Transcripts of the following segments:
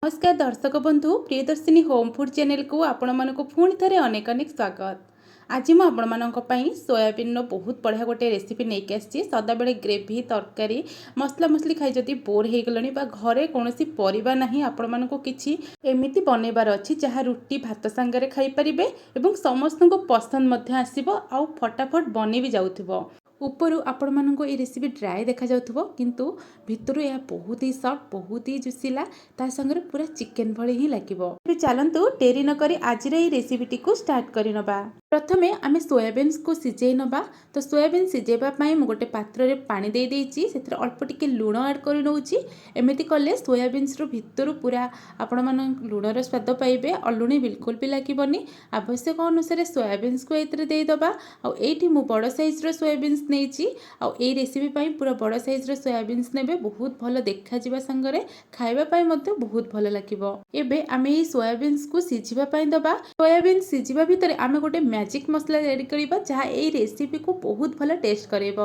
ନମସ୍କାର ଦର୍ଶକ ବନ୍ଧୁ, ପ୍ରିୟଦର୍ଶିନୀ ହୋମ୍ ଫୁଡ୍ ଚ୍ୟାନେଲକୁ ଆପଣମାନଙ୍କୁ ପୁଣି ଥରେ ଅନେକ ଅନେକ ସ୍ୱାଗତ। ଆଜି ମୁଁ ଆପଣମାନଙ୍କ ପାଇଁ ସୋୟାବିନ୍ର ବହୁତ ବଢ଼ିଆ ଗୋଟେ ରେସିପି ନେଇକି ଆସିଛି। ସଦାବେଳେ ଗ୍ରେଭି ତରକାରୀ, ମସଲା ମସଲି ଖାଇ ଯଦି ବୋର୍ ହେଇଗଲେଣି ବା ଘରେ କୌଣସି ପରିବା ନାହିଁ, ଆପଣମାନଙ୍କୁ କିଛି ଏମିତି ବନେଇବାର ଅଛି ଯାହା ରୁଟି ଭାତ ସାଙ୍ଗରେ ଖାଇପାରିବେ ଏବଂ ସମସ୍ତଙ୍କୁ ପସନ୍ଦ ମଧ୍ୟ ଆସିବ ଆଉ ଫଟାଫଟ ବନେଇ ବି ଯାଉଥିବ। ଉପରୁ ଆପଣମାନଙ୍କୁ ଏଇ ରେସିପି ଡ୍ରାଏ ଦେଖାଯାଉଥିବ, କିନ୍ତୁ ଭିତରୁ ଏହା ବହୁତ ହି ସଫ୍ଟ, ବହୁତ ହି ଜୁସିଲା, ତା ସାଙ୍ଗରେ ପୁରା ଚିକେନ୍ ଭଳି ହିଁ ଲାଗିବ। ଏବେ ଚାଲନ୍ତୁ, ଡେରି ନକରି ଆଜିର ଏଇ ରେସିପିଟିକୁ ଷ୍ଟାର୍ଟ କରିନେବା। ପ୍ରଥମେ ଆମେ ସୋୟାବିନ୍ସକୁ ସିଝେଇ ନେବା। ତ ସୋୟାବିନ୍ ସିଝେଇବା ପାଇଁ ମୁଁ ଗୋଟେ ପାତ୍ରରେ ପାଣି ଦେଇ ଦେଇଛି। ସେଥିରେ ଅଳ୍ପ ଟିକେ ଲୁଣ ଆଡ଼୍ କରି ନେଉଛି। ଏମିତି କଲେ ସୋୟାବିନ୍ସର ଭିତରୁ ପୁରା ଆପଣମାନେ ଲୁଣର ସ୍ୱାଦ ପାଇବେ, ଅଲୁଣି ବିଲକୁଲ ବି ଲାଗିବନି। ଆବଶ୍ୟକ ଅନୁସାରେ ସୋୟାବିନ୍ସକୁ ଏଥିରେ ଦେଇଦେବା। ଆଉ ଏଇଠି ମୁଁ ବଡ଼ ସାଇଜ୍ର ସୋୟାବିନ୍ସ ନେଇଛି। ଆଉ ଏଇ ରେସିପି ପାଇଁ ପୁରା ବଡ଼ ସାଇଜ୍ର ସୋୟାବିନ୍ସ ନେବେ, ବହୁତ ଭଲ ଦେଖାଯିବା ସାଙ୍ଗରେ ଖାଇବା ପାଇଁ ମଧ୍ୟ ବହୁତ ଭଲ ଲାଗିବ। ଏବେ ଆମେ ଏଇ ସୋୟାବିନ୍ସକୁ ସିଝିବା ପାଇଁ ଦେବା। ସୋୟାବିନ୍ସ ସିଝିବା ଭିତରେ ଆମେ ଗୋଟେ ମ୍ୟାଜିକ୍ ମସଲା ରେଡ଼ି କରିବା, ଯାହା ଏଇ ରେସିପିକୁ ବହୁତ ଭଲ ଟେଷ୍ଟ କରାଇବ।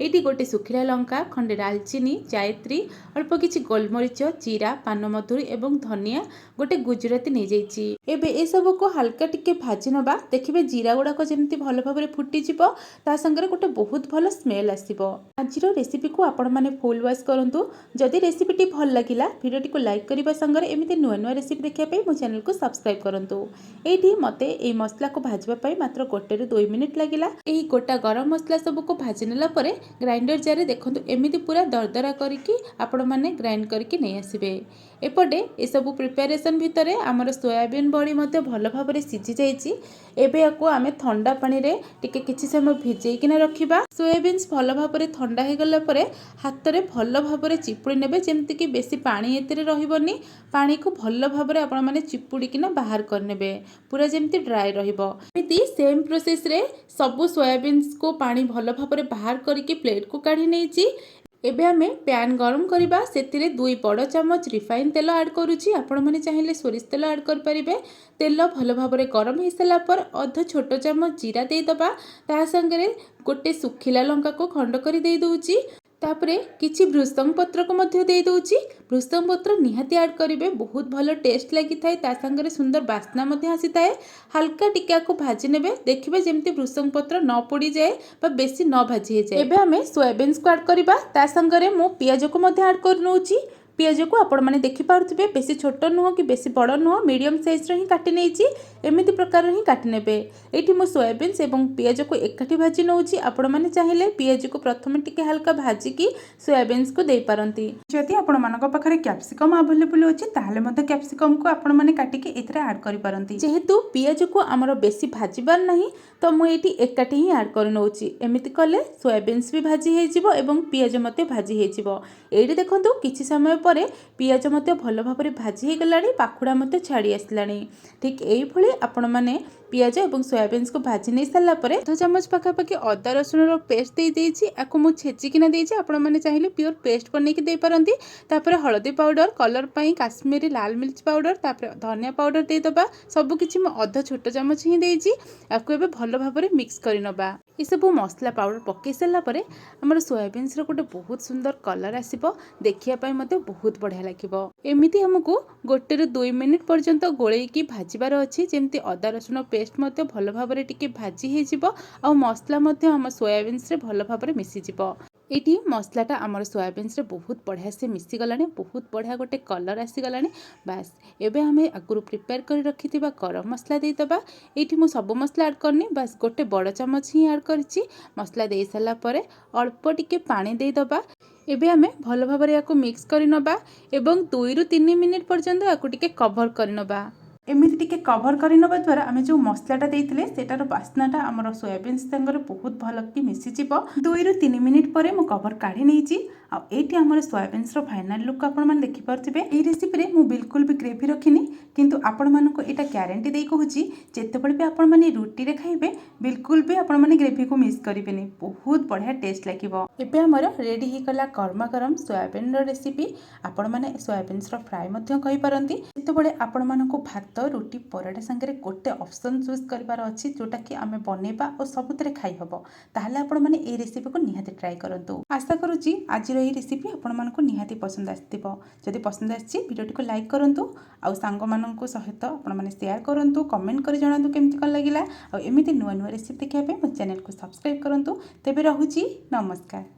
ଏଇଠି ଗୋଟେ ଶୁଖିଲା ଲଙ୍କା, ଖଣ୍ଡେ ଡାଲଚିନି, ଜାୟତ୍ରୀ, ଅଳ୍ପ କିଛି ଗୋଲମରିଚ, ଜିରା, ପାନମଧୁରୀ ଏବଂ ଧନିଆ, ଗୋଟେ ଗୁଜୁରାତି ନେଇଯାଇଛି। ଏବେ ଏସବୁକୁ ହାଲକା ଟିକେ ଭାଜି ନେବା। ଦେଖିବେ, ଜିରା ଗୁଡ଼ାକ ଯେମିତି ଭଲ ଭାବରେ ଫୁଟିଯିବ, ତା ସାଙ୍ଗରେ ଗୋଟେ ବହୁତ ଭଲ ସ୍ମେଲ୍ ଆସିବ। ଆଜିର ରେସିପିକୁ ଆପଣମାନେ ଫୁଲ୍ ୱାଚ୍ କରନ୍ତୁ। ଯଦି ରେସିପିଟି ଭଲ ଲାଗିଲା, ଭିଡ଼ିଓଟିକୁ ଲାଇକ୍ କରିବା ସାଙ୍ଗରେ ଏମିତି ନୂଆ ନୂଆ ରେସିପି ଦେଖିବା ପାଇଁ ମୋ ଚ୍ୟାନେଲକୁ ସବସ୍କ୍ରାଇବ୍ କରନ୍ତୁ। ଏଇଠି ମୋତେ ଏଇ ମସଲାକୁ ଭାଜିବା ପାଇଁ ମାତ୍ର 1ରୁ 2 ମିନିଟ୍ ଲାଗିଲା। ଏହି ଗୋଟା ଗରମ ମସଲା ସବୁକୁ ଭାଜି ନେଲା ପରେ ଗ୍ରାଇଣ୍ଡର ଜାରରେ ଦେଖନ୍ତୁ, ଏମିତି ପୁରା ଦରଦରା କରିକି ଆପଣମାନେ ଗ୍ରାଇଣ୍ଡ କରିକି ନେଇ ଆସିବେ। ଏପଟେ ଏସବୁ ପ୍ରିପାରେସନ୍ ଭିତରେ ଆମର ସୋୟାବିନ୍ ବଡ଼ି ମଧ୍ୟ ଭଲ ଭାବରେ ସିଝି ଯାଇଛି। ଏବେ ୟାକୁ ଆମେ ଥଣ୍ଡା ପାଣିରେ ଟିକେ କିଛି ସମୟ ଭିଜେଇକିନା ରଖିବା। ସୋୟାବିନ୍ସ ଭଲ ଭାବରେ ଥଣ୍ଡା ହେଇଗଲା ପରେ ହାତରେ ଭଲ ଭାବରେ ଚିପୁଡ଼ି ନେବେ, ଯେମିତିକି ବେଶୀ ପାଣି ଏଥିରେ ରହିବନି। ପାଣିକୁ ଭଲ ଭାବରେ ଆପଣମାନେ ଚିପୁଡ଼ିକିନା ବାହାର କରିନେବେ, ପୁରା ଯେମିତି ଡ୍ରାଏ ରହିବ। ଏମିତି ସେମ୍ ପ୍ରୋସେସ୍ରେ ସବୁ ସୋୟାବିନ୍ସକୁ ପାଣି ଭଲ ଭାବରେ ବାହାର କରିକି ପ୍ଲେଟ୍କୁ କାଢ଼ି ନେଇଛି। ଏବେ ଆମେ ପ୍ୟାନ୍ ଗରମ କରିବା। ସେଥିରେ 2 ବଡ଼ ଚାମଚ ରିଫାଇନ୍ ତେଲ ଆଡ଼୍ କରୁଛି। ଆପଣମାନେ ଚାହିଁଲେ ସୋରିଷ ତେଲ ଆଡ଼୍ କରିପାରିବେ। ତେଲ ଭଲ ଭାବରେ ଗରମ ହେଇସାରିଲା ପରେ ଅଧ ଛୋଟ ଚାମଚ ଜିରା ଦେଇଦେବା। ତା ସାଙ୍ଗରେ ଗୋଟେ ଶୁଖିଲା ଲଙ୍କାକୁ ଖଣ୍ଡ କରି ଦେଇଦେଉଛି। ତାପରେ କିଛି ଭୃସଙ୍ଗ ପତ୍ରକୁ ମଧ୍ୟ ଦେଇଦେଉଛି। ଭୃସଙ୍ଗ ପତ୍ର ନିହାତି ଆଡ଼୍ କରିବେ, ବହୁତ ଭଲ ଟେଷ୍ଟ ଲାଗିଥାଏ, ତା ସାଙ୍ଗରେ ସୁନ୍ଦର ବାସ୍ନା ମଧ୍ୟ ଆସିଥାଏ। ହାଲକା ଟିକେ ଆକୁ ଭାଜି ନେବେ। ଦେଖିବେ, ଯେମିତି ଭୃସଙ୍ଗ ପତ୍ର ନ ପୋଡ଼ିଯାଏ ବା ବେଶୀ ନ ଭାଜି ହେଇଯାଏ। ଏବେ ଆମେ ସୋୟାବିନ୍ସକୁ ଆଡ଼୍ କରିବା। ତା ସାଙ୍ଗରେ ମୁଁ ପିଆଜକୁ ମଧ୍ୟ ଆଡ଼୍ କରି ନେଉଛି। ପିଆଜକୁ ଆପଣମାନେ ଦେଖିପାରୁଥିବେ, ବେଶୀ ଛୋଟ ନୁହଁ କି ବେଶୀ ବଡ଼ ନୁହଁ, ମିଡ଼ିୟମ୍ ସାଇଜ୍ର ହିଁ କାଟି ନେଇଛି। ଏମିତି ପ୍ରକାରର ହିଁ କାଟି ନେବେ। ଏଇଠି ମୁଁ ସୋୟାବିନ୍ସ ଏବଂ ପିଆଜକୁ ଏକାଠି ଭାଜି ନେଉଛି। ଆପଣମାନେ ଚାହିଁଲେ ପିଆଜକୁ ପ୍ରଥମେ ଟିକେ ହାଲକା ଭାଜିକି ସୋୟାବିନ୍ସକୁ ଦେଇପାରନ୍ତି। ଯଦି ଆପଣମାନଙ୍କ ପାଖରେ କ୍ୟାପ୍ସିକମ୍ ଆଭେଲେବୁଲ୍ ଅଛି, ତାହେଲେ ମଧ୍ୟ କ୍ୟାପ୍ସିକମ୍କୁ ଆପଣମାନେ କାଟିକି ଏଥିରେ ଆଡ଼୍ କରିପାରନ୍ତି। ଯେହେତୁ ପିଆଜକୁ ଆମର ବେଶୀ ଭାଜିବାର ନାହିଁ, ତ ମୁଁ ଏଇଠି ଏକାଠି ହିଁ ଆଡ଼୍ କରି ନେଉଛି। ଏମିତି କଲେ ସୋୟାବିନ୍ସ ବି ଭାଜି ହେଇଯିବ ଏବଂ ପିଆଜ ମଧ୍ୟ ଭାଜି ହେଇଯିବ। ଏଇଠି ଦେଖନ୍ତୁ, କିଛି ସମୟ ପରେ ପିଆଜ ମଧ୍ୟ ଭଲ ଭାବରେ ଭାଜି ହେଇଗଲାଣି, ପାଖୁଡ଼ା ମଧ୍ୟ ଛାଡ଼ି ଆସିଲାଣି। ଠିକ୍ ଏଇଭଳି ଆପଣମାନେ ପିଆଜ ଏବଂ ସୋୟାବିନ୍ସକୁ ଭାଜି ନେଇ ସାରିଲା ପରେ ଅଧ ଚାମଚ ପାଖାପାଖି ଅଦା ରସୁଣର ପେଷ୍ଟ ଦେଇଦେଇଛି। ଆକୁ ମୁଁ ଛେଚିକିନା ଦେଇଛି। ଆପଣମାନେ ଚାହିଁଲେ ପିଓର ପେଷ୍ଟ ବନେଇକି ଦେଇପାରନ୍ତି। ତାପରେ ହଳଦୀ ପାଉଡ଼ର, କଲର୍ ପାଇଁ କାଶ୍ମୀରୀ ଲାଲ ମିର୍ଚ ପାଉଡ଼ର, ତାପରେ ଧନିଆ ପାଉଡ଼ର ଦେଇଦେବା। ସବୁକିଛି ମୁଁ ଅଧ ଛୋଟ ଚାମଚ ହିଁ ଦେଇଛି। ଆକୁ ଏବେ ଭଲ ଭାବରେ ମିକ୍ସ କରି ନେବା। ଏସବୁ ମସଲା ପାଉଡ଼ର ପକାଇ ସାରିଲା ପରେ ଆମର ସୋୟାବିନ୍ସର ଗୋଟେ ବହୁତ ସୁନ୍ଦର କଲର୍ ଆସିବ, ଦେଖିବା ପାଇଁ ମଧ୍ୟ ବହୁତ ବଢ଼ିଆ ଲାଗିବ। ଏମିତି ଆମକୁ 1ରୁ 2 ମିନିଟ୍ ପର୍ଯ୍ୟନ୍ତ ଗୋଳେଇକି ଭାଜିବାର ଅଛି, ଯେମିତି ଅଦା ରସୁଣ ପେଷ୍ଟ ମଧ୍ୟ ଭଲ ଭାବରେ ଟିକେ ଭାଜି ହେଇଯିବ ଆଉ ମସଲା ମଧ୍ୟ ଆମ ସୋୟାବିନ୍ସରେ ଭଲ ଭାବରେ ମିଶିଯିବ। ଏଇଠି ମସଲାଟା ଆମର ସୋୟାବିନ୍ସରେ ବହୁତ ବଢ଼ିଆ ସେ ମିଶିଗଲାଣି, ବହୁତ ବଢ଼ିଆ ଗୋଟେ କଲର୍ ଆସିଗଲାଣି। ବାସ୍, ଏବେ ଆମେ ଆଗରୁ ପ୍ରିପେୟାର କରି ରଖିଥିବା ଗରମ ମସଲା ଦେଇଦେବା। ଏଇଠି ମୁଁ ସବୁ ମସଲା ଆଡ଼୍ କରିନି, ବାସ୍ ଗୋଟେ ବଡ଼ ଚାମଚ ହିଁ ଆଡ଼୍ କରିଛି। ମସଲା ଦେଇସାରିଲା ପରେ ଅଳ୍ପ ଟିକେ ପାଣି ଦେଇଦେବା। ଏବେ ଆମେ ଭଲ ଭାବରେ ୟାକୁ ମିକ୍ସ କରି ନେବା ଏବଂ 2ରୁ 3 ମିନିଟ୍ ପର୍ଯ୍ୟନ୍ତ ୟାକୁ ଟିକେ କଭର୍ କରିନେବା। ଏମିତି ଟିକେ କଭର୍ କରିନେବା ଦ୍ୱାରା ଆମେ ଯେଉଁ ମସଲାଟା ଦେଇଥିଲେ, ସେଟାର ବାସ୍ନାଟା ଆମର ସୋୟାବିନ୍ସ ସାଙ୍ଗରେ ବହୁତ ଭଲକି ମିଶିଯିବ। 2ରୁ 3 ମିନିଟ୍ ପରେ ମୁଁ କଭର୍ କାଢ଼ି ନେଇଛି। ଆଉ ଏଇଠି ଆମର ସୋୟାବିନ୍ସର ଫାଇନାଲ୍ ଲୁକ୍ ଆପଣମାନେ ଦେଖିପାରୁଥିବେ। ଏଇ ରେସିପିରେ ମୁଁ ବିଲକୁଲ ବି ଗ୍ରେଭି ରଖିନି, କିନ୍ତୁ ଆପଣମାନଙ୍କୁ ଏଇଟା ଗ୍ୟାରେଣ୍ଟି ଦେଇ କହୁଛି, ଯେତେବେଳେ ବି ଆପଣମାନେ ରୁଟିରେ ଖାଇବେ, ବିଲକୁଲ ବି ଆପଣମାନେ ଗ୍ରେଭିକୁ ମିସ୍ କରିବେନି। ବହୁତ ବଢ଼ିଆ ଟେଷ୍ଟ ଲାଗିବ। ଏବେ ଆମର ରେଡ଼ି ହେଇଗଲା ଗରମା ଗରମ ସୋୟାବିନ୍ର ରେସିପି। ଆପଣମାନେ ସୋୟାବିନ୍ସର ଫ୍ରାଏ ମଧ୍ୟ କହିପାରନ୍ତି। ଯେତେବେଳେ ଆପଣମାନଙ୍କୁ ଭାତ, ରୁଟି, ପରଟା ସାଙ୍ଗରେ ଗୋଟେ ଅପସନ୍ ଚୁଜ୍ କରିବାର ଅଛି, ଯେଉଁଟାକି ଆମେ ବନେଇବା ଆଉ ସବୁଥିରେ ଖାଇହେବ, ତାହେଲେ ଆପଣମାନେ ଏଇ ରେସିପିକୁ ନିହାତି ଟ୍ରାଏ କରନ୍ତୁ। ଆଶା କରୁଛି ଆଜିର ଆଜିର ଏହି ରେସିପି ଆପଣମାନଙ୍କୁ ନିହାତି ପସନ୍ଦ ଆସିଥିବ। ଯଦି ପସନ୍ଦ ଆସିଛି, ଭିଡ଼ିଓଟିକୁ ଲାଇକ୍ କରନ୍ତୁ ଆଉ ସାଙ୍ଗମାନଙ୍କ ସହିତ ଆପଣମାନେ ସେୟାର କରନ୍ତୁ। କମେଣ୍ଟ କରି ଜଣାନ୍ତୁ କେମିତି କ'ଣ ଲାଗିଲା। ଆଉ ଏମିତି ନୂଆ ନୂଆ ରେସିପି ଦେଖିବା ପାଇଁ ମୋ ଚ୍ୟାନେଲକୁ ସବସ୍କ୍ରାଇବ୍ କରନ୍ତୁ। ତେବେ ରହୁଛି, ନମସ୍କାର।